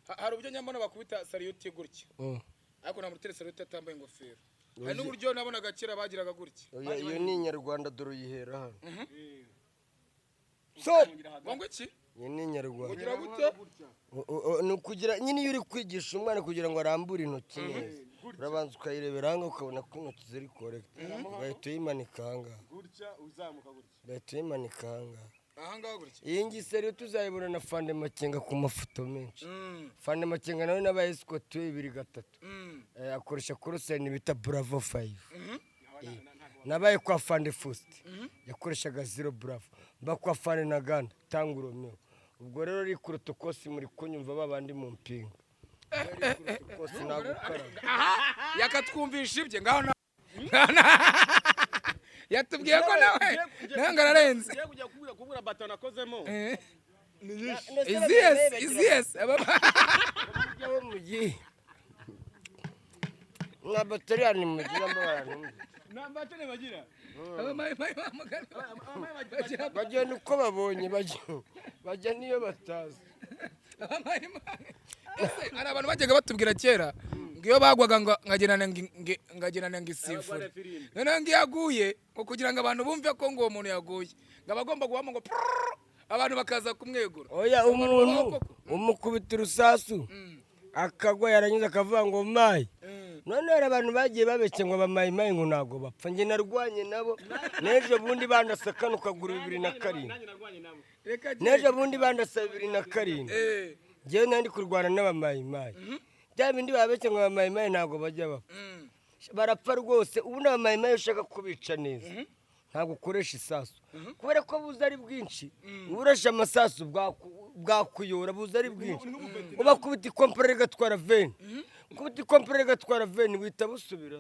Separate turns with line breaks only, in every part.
Hari uburyo nyambona bakubita salute gutya, ariko nta muntu utera salute atambaye ingofero. Hari n'uburyo nabonaga kera bagiraga gutya.
Oya, iyo ni inyarwanda. Dore uyihera hano. So
ngo iki?
Iyi ni inyarwanda.
Kugira gute?
Ni ukugira nyine, iyo uri kwigisha umwana kugira ngo arambure intoki neza, urabanza ukayirebera ahangaha, ukabona ko intoki ziri correct, ugahita uyimanika ahangaha.
Gutya, uzamuka gutya.
Ugahita uyimanika ahangaha.
Ahangaha gutya.
Iyi ngiyi seriyo tuzayibona na Fande Makenga ku mafoto menshi. Fande Makenga nawe n'aba escort we bibiri gatatu. Akoresha call sign bita Bravo 5. Nabaye kwa Fande Faustin, yakoreshaga zero Bravo, mba kwa Fande na Ganda Tango Romeo. Ubwo rero uri kurotokosi, muri kunyumva, babandi mu mpinga kosi nagukaraba.
Aha yakatwumvisha ibye ngaho yatubwiye ko nawe ngo ararenze.
Ngiye kujya kubwira bato nakozemo. Ni nyinshi.
Iziyesi, iziyesi.
Abo mugiye nka bateriyani mugira mbabarira.
Nta bato bagira.
Bagenda uko babonye, bajya niyo batazi.
Ese hari abantu bajyaga batubwira kera ngo iyo bagwaga ngo ngagenana ngo isifure, noneho ngo iyo aguye, ngo kugira ngo abantu bumve ko ngo uwo muntu yaguye, ngo aba agomba guhama ngo prrrr, abantu bakaza kumwegura.
Oya, umuntu umukubita urusasu akagwa, yarangiza akavuga ngo mayi. None hari abantu bagiye babeshya ngo abamayimayi ngo ntabwo bapfa. Njye narwanye nabo n'ejo bundi bandasa kano kaguru 2007.
Nanjye narwanye nabo.
Reka.
N'ejo bundi bandasa 2007. Njyewe nari ndi kurwana n'abamayimayi. Bya bindi babeshya ngo abamayimayi ntabwo bajya bapfa, barapfa rwose. Ubu n'abamayimayi ushaka kubica neza ntabwo ukoresha isasu, kubera ko buza ari bwinshi. Uba urashe amasasu bwakuyora, buza ari bwinshi. Ubakubita ikompera rigatwara veni, ukubita ikompera rigatwara veni, buhita busubira.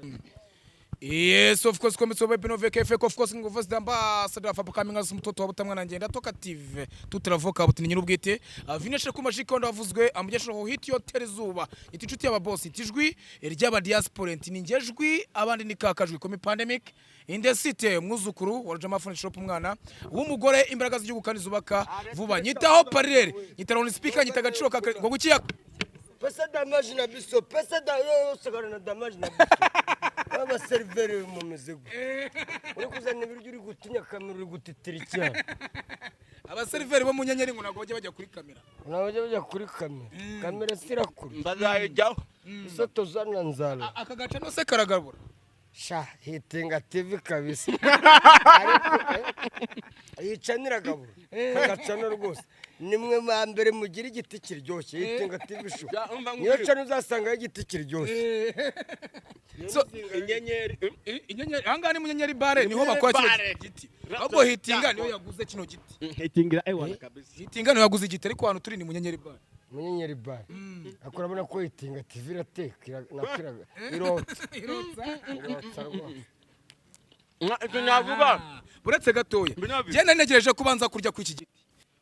Yes, of course, komitso wepe VKF, of course, ngo voice d'ambassador of upcoming as mtoto wa butamwa ngenda talkative tutaravuka buti nyirubwite vineshe ku majiko ndavuzwe amugesho hit yo zuba iti inshuti y'aba boss, iti ijwi ry'aba diaspora, nti ni njejwi abandi ni kakajwi komi pandemic in the city, umwuzukuru wa Rujama Phone Shop, umwana w'umugore, imbaraga z'igihugu kandi zubaka vuba, nyitaho parere, nyitaho on speaker, nyita agaciro ka ngo gukiya.
Pesa damage na biso, pesa da yo sagara na damage na biso. Abaseriveri mumeze gute? Uri kuzana ibiryo uri gutinya kamera, uri gutitira icyaha.
Abaseriveri bo mu nyenyeri ngo ntabwo bajya bajya kuri kamera.
Ntabwo bajya bajya kuri kamera, kamera sirakuru.
Bazayijyaho.
Iso tuzana nzara.
Aka gace no se karagabura.
Sha, hitinga TV kabisa, ariko yicanira gaburo kagacana rwose. Nimwe ba mbere mugira igiti kiryoshye, hitinga TV show.
Ja, umva
niyo
nkubwire.
cana uzasangaho igiti kiryoshye.
So
Inyenyeri.
Inyenyeri, ahangaha ni mu Nyenyeri Bare, niho bakora kino
Bare.
giti. Ahubwo hitinga niyo yaguze kino giti.
Hitingira ewana kabisa.
Hitinga niyo yaguze igiti, ariko ahantu turi ni mu Nyenyeri Bare.
Munyenyeri Bare, ariko urabona ko hitinga TV irateka, nako irotsa, irotsa rwose.
Icyo navuga.
Uretse gatoya.
Binyabi.
Njye nari ntegereje ko ubanza kurya ku iki giti.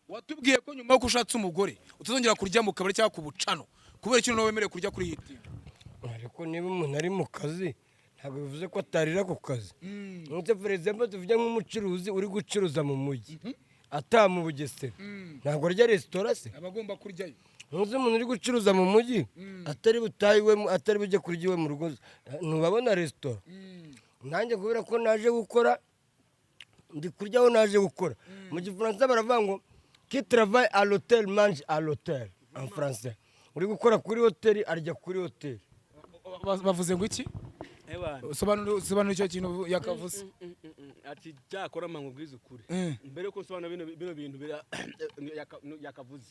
Watubwiye ko nyuma y'uko ushatse umugore utazongera kurya mu kabari cyangwa ku bucano. Kubera ikintu nawe wemerewe kurya kuri hitinga?
Ariko niba umuntu ari mu kazi, ntabwo bivuze ko atarira ku kazi. Ndetse for example, tuvuge nk'umucuruzi uri gucuruza mu mujyi ataha mu Bugesera, ntabwo arya resitora se?
Aba agomba kuryayo.
Ntuzi umuntu uri gucuruza mu mujyi atari butahe iwe, atari bujye kurya iwe mu rugo, ntubabona resitora. Nanjye kubera ko naje gukora, ndi kurya aho naje gukora. Mu gifaransa baravuga ngo "Qui travaille à l'hôtel mange à l'hôtel" en français. Uri gukora kuri hoteli arya kuri hoteli.
Bavuze ngo iki?
Ewana.
Sobanura icyo kintu yakavuze.
Ati cyakora mpa nkubwize ukuri. Mbere yuko nsobanura bino bintu yakavuze,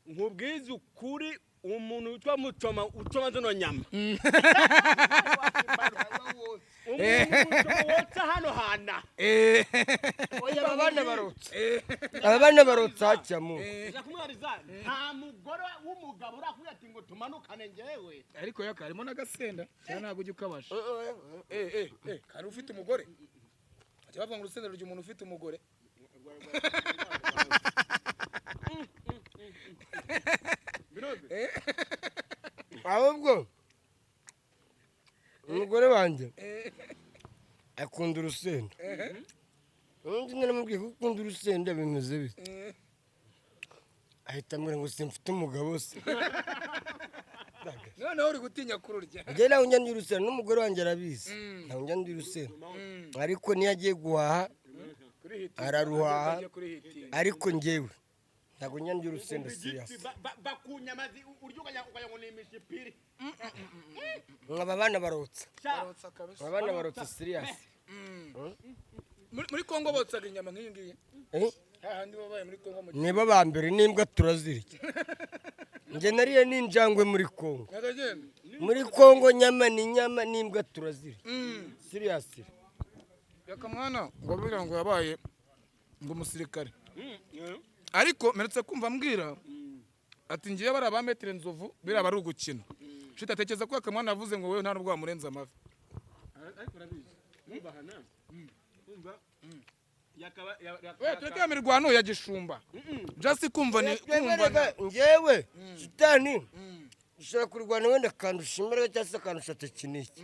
nkubwize ukuri, umuntu witwa Mucoma ucoma zino nyama, umuntu Mucoma wotsa hano hana.
Oya, aba bana barotsa, aba bana barotsa hacyamo.
Uza kumwariza, nta mugore w'umugabo urakubwira ati ngo tumanukane njyewe.
Ariko yaka harimo n'agasenda cyangwa ntabwo ujya ukabasha? Hari ufite umugore bajya bavuga ngo urusenda rurya umuntu ufite umugore.
Ahubwo umugore wanjye akunda urusenda. Undi naramubwiye ko ukunda urusenda, bimeze bite? Ahita ambwira ngo simfite umugabo se.
Noneho uri gutinya kururya.
Njye nawe njya ndya urusenda, n'umugore wanjye arabizi, ntawe njya ndya urusenda, ariko niyo agiye guhaha
Kuri hiti.
araruhaha.
Agiye kuri hiti.
Ariko njyewe ntabwo njya ndya urusenda, serious.
Bakunyamazi urya ukajya ngo ni imishipiri.
Nkaba abana barotsa.
Barotsa kabisa.
Aba bana barotsa, serious.
Muri Kongo botsaga inyama nk'iyi ngiyi?
Eh?
Hahandi wabaye muri Kongo mu
Nibo ba mbere, n'imbwa turazirya. Njye nariye n'injangwe muri Kongo.
Nyakagenda.
Muri Kongo nyama ni nyama, n'imbwa turazirya, serious.
Yakamwana ngo buriya ngo yabaye ngo umusirikare, ariko mperutse kumva ambwira ati ngiye bari aba Maître Nzovu, biriya bari ugukina. Shita, atekereza ko Yakamwana yavuze ngo wowe nta nubwo wamurenza amavi.
Ariko urabizi mwubahana, umva yakaba
We, tureke ya mirwano ya gishumba, just kumva ni kumva
Njyewe shitani ushobora kurwana wenda akandusha imbaraga cyangwa se akandusha technique,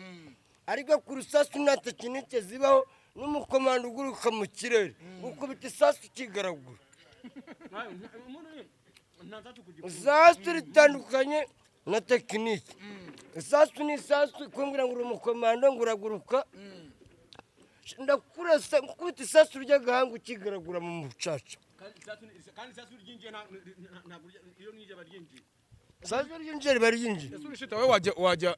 ariko ku rusasu nta technique zibaho. N'umukomando uguruka mu kirere ukubita isasu ukigaragura. Isasu ritandukanye na technique. Isasu ni isasu. Kumbwira ngo uri umukomando ngo uraguruka, ndakurasa nkubita isasu ry'agahanga ukigaragura mu mucaca.
Kandi isasu ryinjiye ntabwo iyo ninjiye baryinjiye.
Isasu ryinjiye riba ryinjiye.
Ese urishita, wowe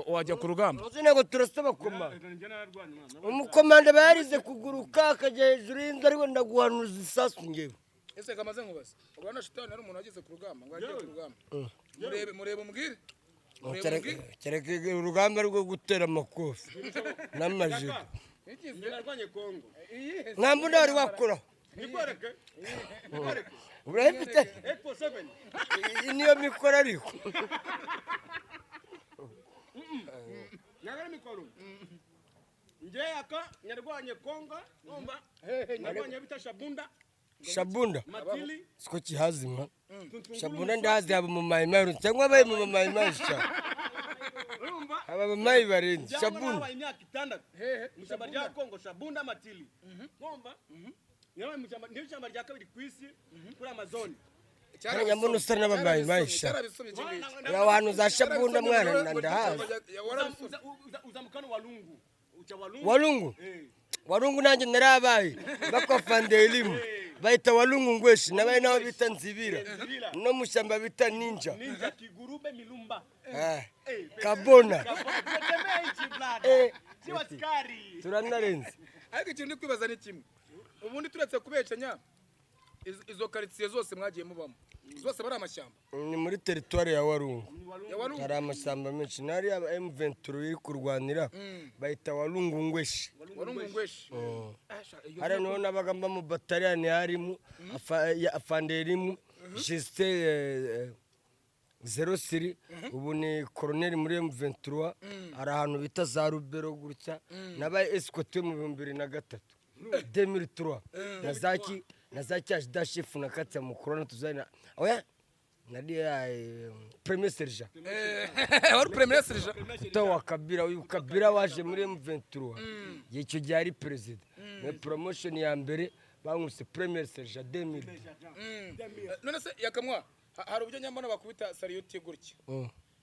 wajya ku rugamba?
Uzi, ntabwo turasa abakomando.
Njye nararwanye mwana.
Umukomando aba yarize kuguruka akajya hejuru y'inzu, ariko ndaguhanuza isasu ngewe.
Ese kamaze nkubaza, urabona shitani ari umuntu wageze ku rugamba, ngo yagiye ku rugamba? Murebe, murebe, umbwire, murebe, umbwire.
Kereka urugamba rwo gutera amakofi n'amajigo.
Ikize.
Njye narwanye Kongo.
Iyihe?
Nta mbunda wari wakoraho.
Nikwereke, nikwereke.
Urayifite?
847.
Iyi niyo mikoro ariko.
Nyagara mikoro. Njye aka nyarwanye Kongo, umva narwanye bita Shabunda.
Shabunda.
Matili.
Siko kihazima Shabunda, ndahazi haba mu mayimayi cyangwa abaye mu mayimayi sha.
Urumva?
Haba abamayi barenze.
Njyewe
Shabunda.
nabaye imyaka 6
Hehe?
mu ishyamba rya Kongo, Shabunda, Matili, urumva? Nabaye mu ishyamba, niyo ishyamba rya kabiri ku isi kuri Amazon.
Kanya mbona usa n'abamayimayi sha.
Cyarabisomye iki ngiki.
Aho hantu za Shabunda mwana ndahazi.
Warabisomye.
Uzamukana Walungu, uca Walungu.
Walungu.
Eh.
Walungu nanjye narabaye bakwafanda elimu bahita Walungu ngweshi, nabaye naho bita Nzibira, no mu shyamba bita Ninja.
Ninja, Kigurube, Milumba.
Ah, Kabona.
Tetemea hichi blada.
Eh,
Si askari.
Turanarenze.
Ariko ikintu ndi kwibaza ni kimwe ubundi, turetse kubeshanya, izo karitsiye zose mwagiye mubamo zose bari amashyamba?
Ni muri teritwari ya Warungu.
Ya Walungu.
Hari amashyamba menshi nari aba M23 iri kurwanira, bahita Walungu ngweshi.
Walungu ngweshi.
Hariya niho nabaga mba mu bataliyani, harimo afande elimu Justin zero siri, ubu ni koroneri muri M23. Hari ahantu bita za Rubero gutya. Nabaye escorte mu 2003, 2003, na zaki na za cyaje chef na kati ya mukorona tuzana oya nari premier sergent.
Wari premier sergent?
Kuta wa Kabila, uyu Kabila waje muri M23, icyo gihe ari perezida. Muri promotion ya mbere bankuse premier sergent 2000.
None se Yakamwa, hari uburyo nyambona bakubita salute gutya,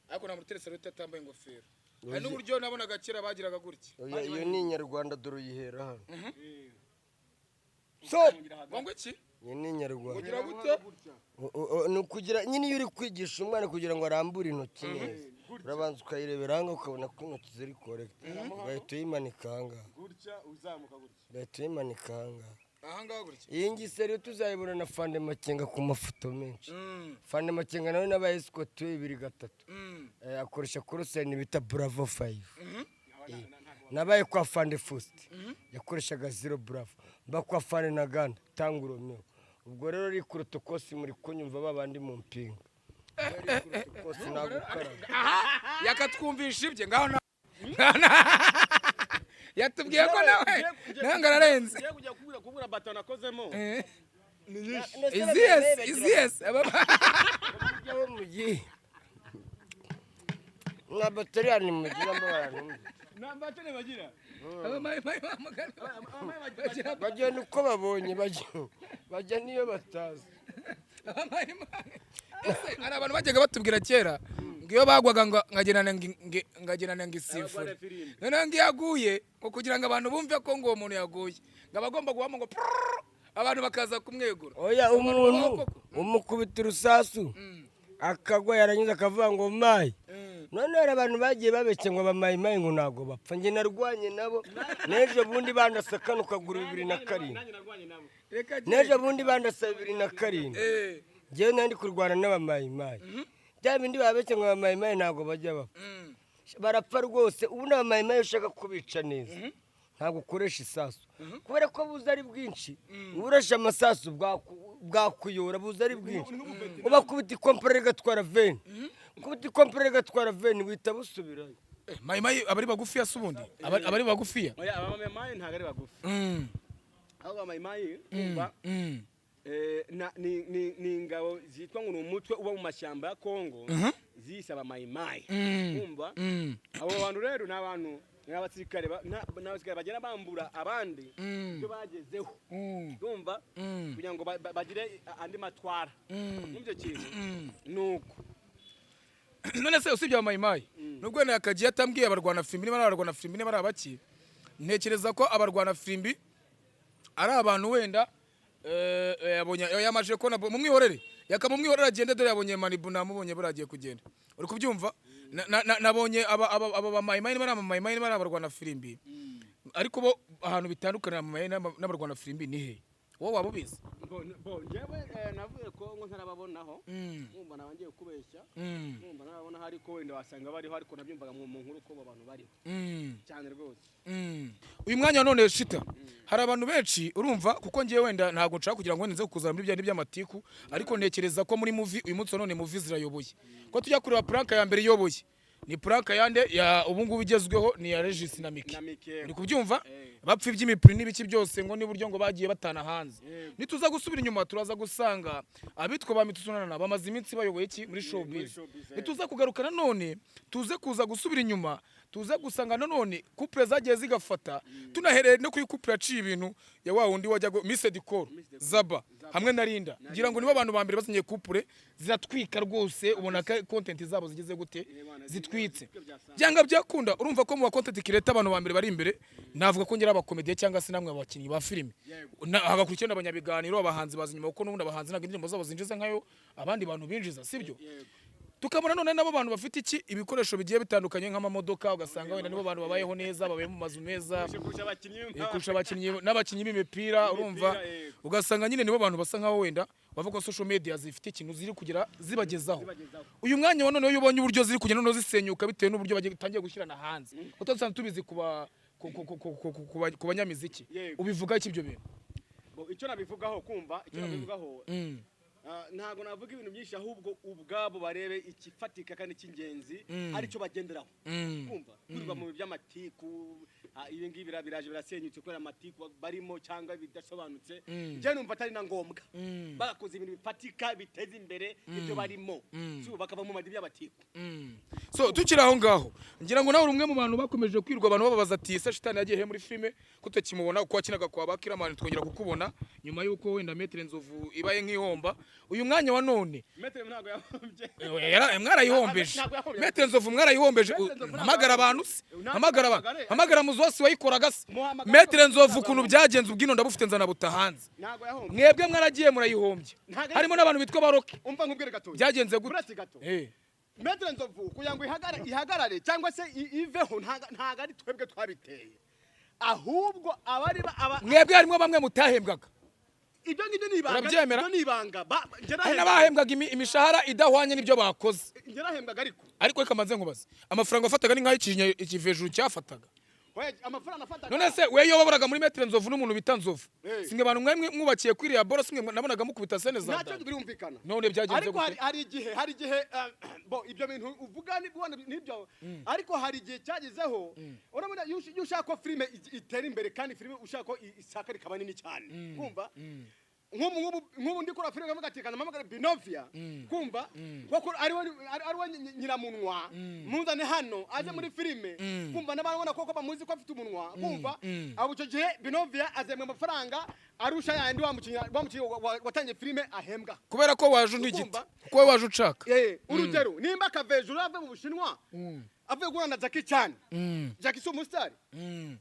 ariko nta muntu utera salute atambaye ingofero. Hari n'uburyo nabonaga kera bagiraga gutya.
Oya, iyo ni inyarwanda, dore uyihera hano so.
Ngo iki?
Iyo ni inyarwanda.
Kugira gute?
Ni ukugira nyine iyo uri kwigisha umwana kugira ngo arambure intoki neza, urabanza ukayirebera ahangaha ukabona ko intoki ziri correct, ugahita uyimanika ahangaha.
Gutya uzamuka gutya.
Ugahita uyimanika ahangaha.
Ahangaha gutya.
Iyi ngiyi seriyo tuzayibona na Fande Makenga ku mafoto menshi. Fande Makenga nawe n'aba escort we 2 3. Akoresha call sign bita Bravo 5. Nabaye kwa Fande Faustin, yakoreshaga zero Bravo, mba kwa Fande na Ganda Tango Romeo. Ubwo rero ari kurotokosi muri kunyumva babandi mu mpinga kosi nagukaraba.
Yakatwumvisha ibye ngaho yatubwiye ko nawe ngo ararenze.
Ngiye kujya kubura bato nakozemo. Ni nyinshi.
Iziyesi, iziyesi.
Aho mugiye nka bateriyani mugira mbabarana.
Nta bato bagira.
Bagenda uko babonye, bajya niyo batazi.
Ese hari abantu bajyaga batubwira kera ngo iyo bagwaga ngo ngagenana ngo isifure,
Abagwa firimbi.
Noneho ngo iyo aguye, ngo kugira ngo abantu bumve ko ngo uwo muntu yaguye, ngo aba agomba guhama ngo prrrr, abantu bakaza kumwegura.
Oya, umuntu umukubita urusasu akagwa, yarangiza akavuga ngo mayi. None hari abantu bagiye babeshya ngo abamayimayi ngo ntabwo bapfa. Njye narwanye nabo n'ejo bundi bandasa kano kaguru 2007.
Nanjye narwanye nabo.
Reka.
N'ejo bundi bandasa 2007. Njyewe nari ndi kurwana n'abamayimayi. Bya bindi babeshya ngo abamayimayi ntabwo bajya bapfa, barapfa rwose. Ubu abamayimayi ushaka kubica neza ntabwo ukoresha isasu, kubera ko buza ari bwinshi. Urashe amasasu bwakuyora, buza ari bwinshi. Ubakubita ikompera rigatwara veni, kubita ikompera rigatwara veni, buhita busubirayo.
Mayimayi abari bagufiya se ubundi? Abari bagufiya?
Oya, abamayimayi ntabwo ari bagufi, ahubwo abamayimayi kumva ni ingabo zitwa ngo ni umutwe uba mu mashyamba ya Kongo ziyise abamayimayi, kumva. Abo bantu rero ni abantu, ni abasirikare ni abasirikare bagenda bambura abandi ibyo bagezeho, kumva, kugira ngo bagire andi matwara n'ibyo kintu nuko.
None se usibye abamayimayi, nubwo wenda yakagiye atambwiye abarwana firimbi niba ari abarwana firimbi, niba ari abaki, ntekereza ko abarwana firimbi ari abantu wenda yabonye yamaje kubona mumwihorere, yakamumwihorera agende. Dore yabonye manibu, namubonye buriya agiye kugenda, uri kubyumva? Nabonye aba bamayimayi, niba ari abamayimayi, niba ari abarwana firimbi, ariko bo ahantu bitandukanira abamayimayi n'abarwana firimbi ni he? Wowe waba ubizi?
Bo njyewe navuye Kongo ntarababonaho. Nkumva naba ngiye kubeshya. Nkumva narabonaho, ariko wenda wasanga bariho, ariko nabyumvaga mu nkuru ko abo bantu bariho cyane rwose.
Uyu mwanya wa none shita hari abantu benshi, urumva, kuko ngiye wenda ntabwo nshaka kugira ngo nze kuzana muri bya by'amatiku, ariko ntekereza ko muri movie uyu munsi wa none movie zirayoboye. Ko tujya kureba, prank ya mbere iyoboye ni prank yande ya ubu ngubu igezweho? Ni ya Regis na Miki.
Na Miki.
Uri kubyumva?
Eh.
Bapfa iby'imipuri n'ibiki byose, ngo n'uburyo ngo bagiye batana hanze.
Yego.
Nituza gusubira inyuma turaza gusanga abitwa ba Mitusunana bamaze iminsi bayoboye iki muri showbiz.
Showbiz, eh.
Nituza kugaruka nanone, tuze kuza gusubira inyuma, tuze gusanga nanone couple zagiye zigafata, tunahereye no kuri couple yaciye ibintu ya wa wundi wajya Miss Decor Zaba hamwe na Linda. Ngira ngo nibo abantu ba mbere basinye couple ziratwika rwose, ubona ko content zabo zigeze gute, zitwitse. Byanga byakunda, urumva ko mu ba content creator abantu ba mbere bari imbere navuga ko ngira abakomediye cyangwa se namwe abakinnyi ba filime. Hagakurikira n'abanyabiganiro, abahanzi baza inyuma, kuko n'ubundi abahanzi ntabwo indirimbo zabo zinjiza nkayo abandi bantu binjiza, sibyo? Tukabona none nabo bantu bafite iki, ibikoresho bigiye bitandukanye nk'amamodoka, ugasanga wenda nibo bantu babayeho neza, babaye mu mazu meza
kurusha abakinnyi.
Kurusha abakinnyi n'abakinnyi b'imipira, urumva,
yego.
ugasanga nyine nibo bantu basa nkaho wenda bavuga ko social media zifite ikintu ziri kugira zibagezaho.
Zibagezaho.
Uyu mwanya wa none iyo ubonye uburyo ziri kugenda noneho zisenyuka bitewe n'uburyo batangiye gushyirana hanze, kuko dusanzwe tubizi kuba ku banyamiziki,
Yego.
ubivuga iki ibyo bintu?
Bo, icyo nabivugaho, kumva, icyo nabivugaho, ntabwo navuga ibintu byinshi, ahubwo ubwabo barebe ikifatika kandi cy'ingenzi aricyo bagenderaho. Kumva kwirirwa mu by'amatiku, ibi ngibi biraje birasenyutse kubera amatiku barimo cyangwa bidasobanutse. Njye numva atari na ngombwa. Bagakoze ibintu bifatika biteza imbere ibyo barimo, si bakava mu madibi y'amatiku.
So tukiri aho ngaho, ngira ngo nawe uri umwe mu bantu bakomeje kwirwa abantu bababaza ati: "Ese shitani yagiye he muri filime ko tutakimubona, uko wakinaga kwa ba Kiramani twongera kukubona nyuma y'uko wenda Maître Nzovu ibaye nk'ihomba?" Uyu mwanya wa none
Maître ntabwo yahombye.
Mwarayihombeje.
Ntabwo yahombye.
Maître Nzovu mwarayihombeje.
Maître Nzovu ntabwo
Hamagara abantu se.
Ntabwo
Hamagara abantu.
yahamagare.
Hamagara muzosi wayikoraga se.
Muhamagare.
Maître Nzovu ukuntu byagenze, ubwino ndabufite, nzana buta hanze.
Ntabwo yahombye.
Mwebwe mwaragiye murayihombye.
Ntabwo
Harimo n'abantu bitwa baroke.
Umva nkubwire gatoya.
Byagenze gute?
Uretse gato. Maître Nzovu kugira ngo ihagarare cyangwa se iveho, ntago ari twebwe twabiteye, ahubwo abari aba
Mwebwe harimo bamwe mutahembwaga.
Ibyo ngibyo ni ibanga.
Urabyemera?
Ibyo ni ibanga. Njye
Hari
nahembwaga.
n'abahembwaga imishahara idahwanye n'ibyo bakoze.
Njye nahembwaga ariko.
Ariko reka mbanze nkubaze, amafaranga wafataga ni nk'ayo ikivejuru cyafataga?
Oya, amafaranga nafataga.
None se we iyo waboraga muri Maître Nzovu n'umuntu bita Nzovu, simwe bantu mwe mwubakiye kuri iriya boro, simwe nabonaga mukubita scène za
Ntacyo,
dada?
birumvikana.
None byagenze
Ariko
gute?
hari igihe bo ibyo bintu uvuga nibyo, ariko hari igihe cyagezeho, urabona, iyo ushaka ko filime itera imbere, kandi filime ushaka ko isaka rikaba nini cyane, kumva. Nk'ubu ndi kora filime, nkavuga ati kana mpamagare Binovia, kumva kuko ariwe nyiramunwa, muzane hano aze muri filime, kumva n'abantu babona koko bamuzi ko afite umunwa, kumva abo. Icyo gihe Binovia azembwa amafaranga arusha yandi wa mukinnyi watangiye filime ahembwa.
Kubera ko waje undi
Ukumva?
giti, kuko wowe waje ucaka.
Urugero nimba Kavejuru avuye mu Bushinwa, avuye guhura na Jackie Chan. Jackie si umusitari?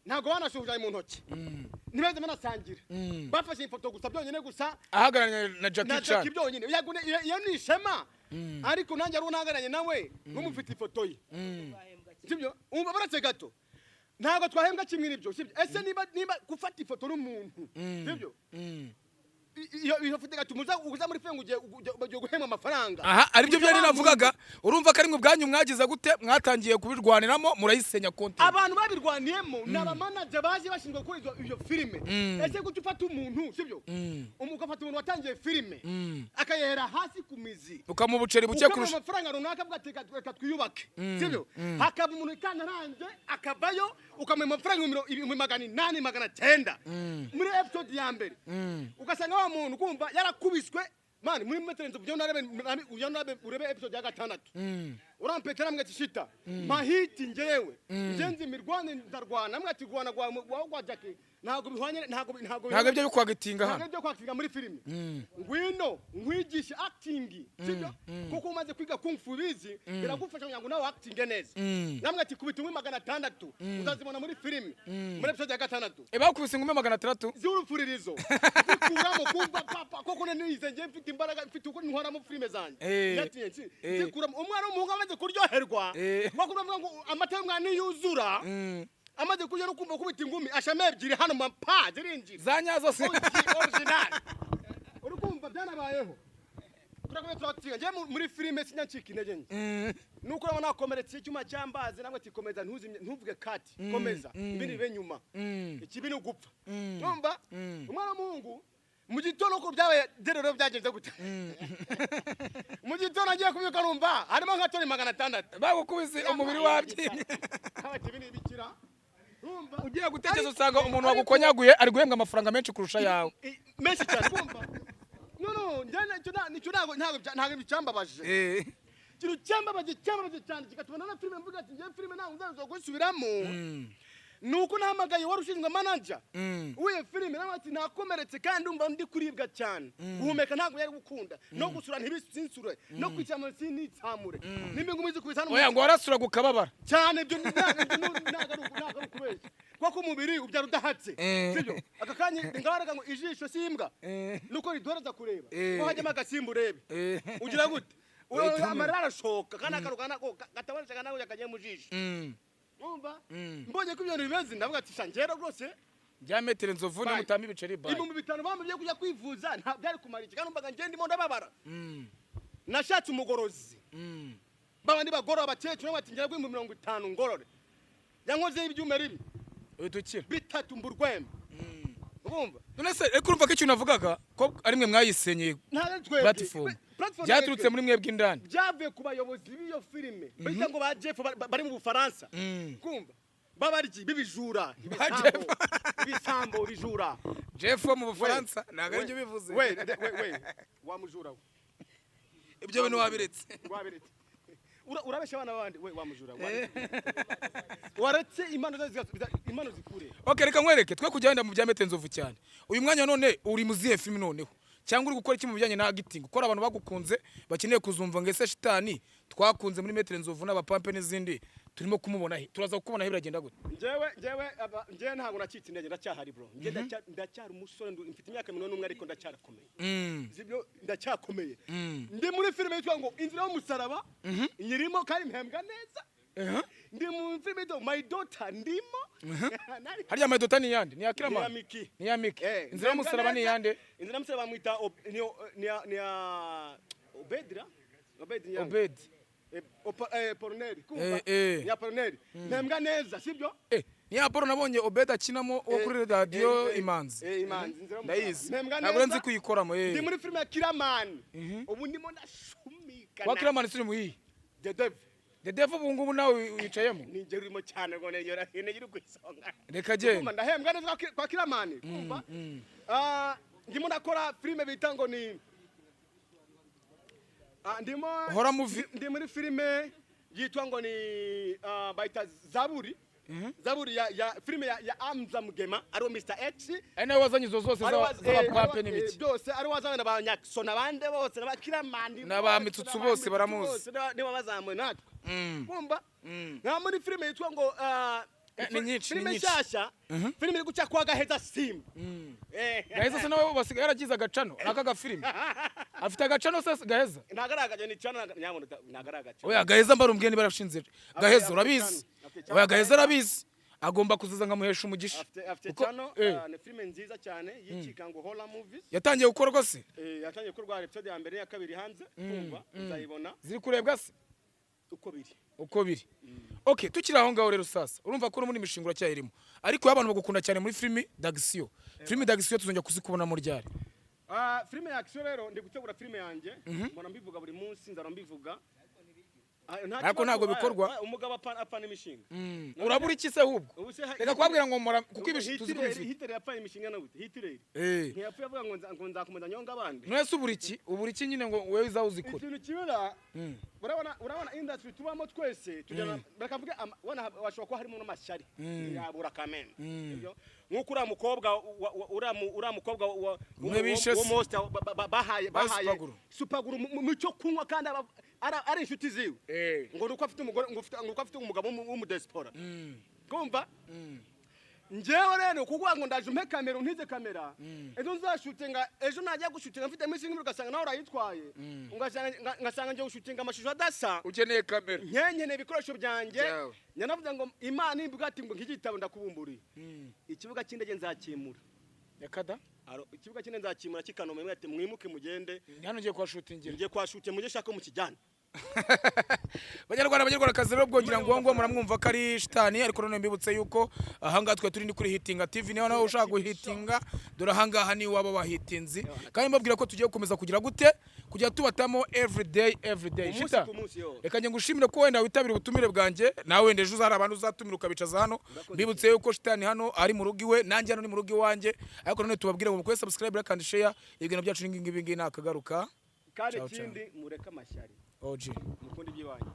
Ntabwo banasuhuzanya mu ntoki, ntibeze banasangira, bafashe ifoto gusa byonyine gusa.
Ahagararanye na Jackie
Na
Chan.
Jackie byonyine. Yego, iyo ni ishema, ariko nanjye ari unahagararanye nawe nk'umufite ifoto ye, sibyo? Umva, baretse gato, ntabwo twahembwa kimwe n'ibyo, sibyo? Ese niba gufata ifoto n'umuntu, sibyo, iyo foto igatuma uza muri filime, ugiye guhembwa amafaranga.
Aha aribyo byari navugaga. Urumva ko ari mwe ubwanyu mwagize gute, mwatangiye kubirwaniramo, murayisenya content.
Abantu babirwaniyemo ni abamanager baje bashinzwe gukora iyo filime. Ese gute ufata umuntu, sibyo, ugafata umuntu watangiye filime akayihera hasi ku mizi,
ukamuha ubuceri buke
ukamuha
kurusha
amafaranga runaka, avuga ati "Reka twiyubake," sibyo? Hakaba umuntu ikantaranze akavayo, ukamuha amafaranga 800,000, 900 muri episode ya mbere, ugasanga wa muntu, kumva, yarakubiswe mani muri metero nzu. Ujya urebe episode ya gatandatu, urampetera namwe ati shita mahiti, njyewe ngenzi imirwane ndarwana namwe ati rwana gwa Jackie ntabwo bihwanye, ntabwo
Ntabwo ibyo bikwagitinga hano.
Ntabwo ibyo kwakitinga muri filime. Ngwino nkwigishe acting, sibyo? Kuko umaze kwiga kung fu bizi biragufasha kugira ngo nawe acting neza. Namwe ati kubita ingumi 600 uzazibona muri filime, muri episode ya gatandatu.
Bakubise ingumi 600?
Z'urupfuririzo zikuramo, kumva papa koko nize ngiye mfite imbaraga, mfite uko ntwaramo filime zanjye. Yatinye zikuramo umwana w'umuhungu amaze kuryoherwa, kuko uravuga ngo amata y'umwana niyuzura, amaze kurya no kumva kubita ingumi ashame ebyiri hano mapa zirinjira.
Za nyazo se?
Original, uri kumva byanabayeho. Turakomeye, turatsinda. Njye muri filime sinyancika intege nke, nuko urabona nakomeretse icyuma cyambaze, namwe ati komeza, ntuzimye, ntuvuge kati, komeza, ibindi bibe nyuma, ikibi ni ugupfa. Numva umwana w'umuhungu mu gitondo uko byabaye rero byagenze gute, mu gitondo agiye kubyuka numva harimo nka toni 600.
Bagukubise umubiri wabyimbye.
Ati ibi ni ibikira. Urumva?
Ugiye gutekereza usanga umuntu wagukonyaguye ari guhembwa amafaranga menshi kurusha ayawe.
Menshi cyane, kumva. No, njye nicyo ntabwo bicyambabaje. Ikintu cyambabaje cyane kigatuma na filime mvuga ati njye filime ntabwo nzaza gusubiramo, ni uko nahamagaye wari ushinzwe manager w'iyo filime, nawe ati nakomeretse kandi umva ndi kuribwa cyane, guhumeka ntabwo yari gukunda, no gusura ntibisinsure, no kwicyamura sinitsamure, nimba ingumi zikubita hano.
Oya, ngo warasuraga ukababara.
Cyane, ibyo ntabwo ari ukubeshya, kuko umubiri ubyara udahatse. Sibyo? Aka kanya ngaraga ngo ijisho si imbwa, nuko ridoreza kureba, ko hajyamo agasimba urebe, ugira gute?
Uhita
Amarira arashoka kandi akaruka nako gatabanisha nawe kagiye mu jisho. Umva, mbonye ko ibyo bintu bimeze, ndavuga ati sha njyewe rwose
Bya metero nzovu
Bye.
nimutama ibiceri, bye.
5000 bamubye kujya kwivuza nta byari kumara iki, kandi umvaga njye ndimo ndababara. Nashatse umugorozi, babandi bagorora abakecuru, bati ngera kuri 50 ngorore, yankozeho ibyuma ribi
Uhita ukira.
bitatu mburwembe, urumva?
None se ariko urumva ko ikintu navugaga ko ari mwe mwayisenyeye?
Ntabwo twebwe.
Platform
Platform
byaturutse
twebwe.
muri mwebwe indani.
Byavuye ku bayobozi b'iyo filime bita ngo ba Jeff bari mu Bufaransa, kumva, babaryi b'ibijura, ibisambo, ibisambo, ibijura.
Jeff wo mu Bufaransa ntabwo aribyo bivuze.
We we we, wa mujura we.
Ibyo bintu wabiretse.
Wabiretse. Urabesha abana b'abandi we, wa mujura we. Waretse impano impano zikure.
Okay, reka nkwereke, twe kujya wenda mu bya metero nzovu cyane uyu mwanya. None uri mu zihe filime noneho, cyangwa uri gukora iki mu bijyanye na acting? Ukora abantu bagukunze bakeneye kuzumva ngo ese shitani twakunze muri metero nzovu n'abapampe n'izindi, turimo kumubona he? Turaza kukubona he? Biragenda gute?
Njyewe ntabwo nacitse intege, ndacyahari bro. Njye ndacyari umusore, mfite imyaka 41 ariko ndacyarakomeye. Sibyo? Ndacyakomeye. Ndi muri filime yitwa ngo Inzira y'Umusaraba, nyirimo kandi mpembwa neza. Ndi mu filime yitwa My Daughter, ndimo.
Harya My Daughter ni iyande? Ni iya
Ni iya
Kiramani?
Miki.
Ni iya Miki.
Eh,
Inzira y'Umusaraba ni
mpembwa
iyande?
neza. Inzira y'Umusaraba bamwita ni ya Obedira, Obedi Nyanga.
Obedi.
Poroneri, kumva?
Eh.
Ni ya Poroneri, mpembwa neza, sibyo?
Ni ya Paul nabonye Obedi akinamo wo kuri radiyo Imanzi.
Imanzi, Inzira y'Umusaraba.
Ndayizi.
Mpembwa
Ntabwo
neza.
nzi kuyikoramo.
Ndi muri filime ya Kiramani, ubu ndimo ndashumika.
Wa Kiramani suri mu yihe?
The Devil.
The Devil, ubu ngubu nawe wicayemo?
Ni njye urimo cyane, ngo negera negera ku isonga.
Reka genda.
Kumva, ndahembwa neza kwa Kiramani, kumva. Ah, Ndimo ndakora filime bita ngo ni ndimo
Horror movie.
Ndi muri filime yitwa ngo ni bayita Zaburi. Zaburi ya filime ya Amza Mugema, ariwo Mr X.
Ari nawe wazanye izo zose
Ari
z'abapape n'ibiki.
Byose ari wazanye na ba Nyakso n'abandi bose n'abakiramandi
N'aba Mitsutsu bose baramuzi.
Niba bazamuye natwe kumva nka muri filime yitwa ngo
Ni nyinshi, ni
filime
nyinshi.
nshyashya, filime iri guca kwa Gaheza Simba.
Gaheza se nawe basigaye yaragize agacano aka gafilime, afite agacano se Gaheza?
Ntagaragaje ni cana nyabona, ntagaragaje.
Oya, Gaheza mbarumbwiye niba yarashinze Gaheza urabizi.
Afite channel.
Oya, Gaheza arabizi, agomba kuzaza nkamuhesha umugisha.
Afite channel. Ni filime nziza cyane yicika ngo Horror Movies.
Yatangiye gukorwa se?
Yatangiye gukorwa, episode ya mbere n'iya kabiri hanze, kumva uzayibona.
Ziri kurebwa se?
Uko biri.
Uko biri, okay. Tukiri aho ngaho rero, sasa urumva ko uri muri mishinga uracyayirimo, ariko abantu bagukunda cyane muri filimi d'action. Filimi d'action tuzongera kuzikubona muri ryari?
Filime ya action rero, ndi gutegura filime yanjye, mbona mbivuga buri munsi, nzara mbivuga. Nta
Ariko
kibazo,
ntabwo bikorwa.
Umugabo apana imishinga.
Urabura iki se ahubwo?
Ubu se
Reka kubabwira ngo mora kuko ibi tuzi ko bifite.
Hitler yapfanye imishinga na gute? Hitler ntiyapfuye avuga ngo nzakomeza nyonga abandi?
None se ubura iki? Ubura iki nyine ngo wowe uzawe uzikore?
Ikintu kibura, urabona industry tubamo twese tujyana, bakavuga wana bashobora kuba harimo n'amashyari, yabura kamene. Sibyo? Nk'uko uriya mukobwa uriya mukobwa wa
Umwe bishe se.
wo Monster bahaye
Ba
bahaye
Superguru.
Superguru mu cyo kunywa, kandi ari inshuti ziwe, ngo nuko afite umugore, ngo uko afite umugabo w'umudiaspora. Kumva njyewe rero kuvuga ngo ndaje umpe kamera, untize kamera, ejo nzashutinga, ejo najya gushutinga mfite iminsi nk'ibiri, ugasanga nawe urayitwaye, ngasanga ngiye gushutinga amashusho adasa.
Ukeneye kamera.
Nkeneye ibikoresho byanjye.
Byawe.
Nyanavuze ngo Imana imbuga ati ngo nk'igitabo ndakubumburiye, ikibuga cy'indege nzakimura.
Yakada.
Ikibuga cy'indege nzakimura kikanombe, ati mwimuke mugende.
Hano ngiye kuhashutingira.
Ngiye kuhashutinga, mujye shaka mukijyane.
Banyarwanda, banyarwandakazi rero, ubwo ngira ngo ngo muramwumva ko ari shitani, ariko none mbibutse yuko ahangaha twe turi ni kuri Hitinga TV. Niba nawe ushaka guhitinga, dore ahangaha ni iwabo bahitinzi, kandi mbabwira ko tugiye gukomeza kugira gute, kujya tubatamo everyday, everyday.
Umunsi
Shita
ku munsi yo.
reka njye ngushimire ko wenda witabira ubutumire bwanjye, nawe wenda ejo uzari abantu uzatumira ukabicaza hano. Mbibutse yuko shitani hano ari mu rugo iwe, nanjye hano ni mu rugo iwanjye, ariko none tubabwire ngo mukore subscribe kandi share ibiganiro byacu n'ingingi ngibi nakagaruka.
Kandi
Ciao, ciao.
ikindi, mureke amashyari.
OG.
Mukunde iby'iwanyu.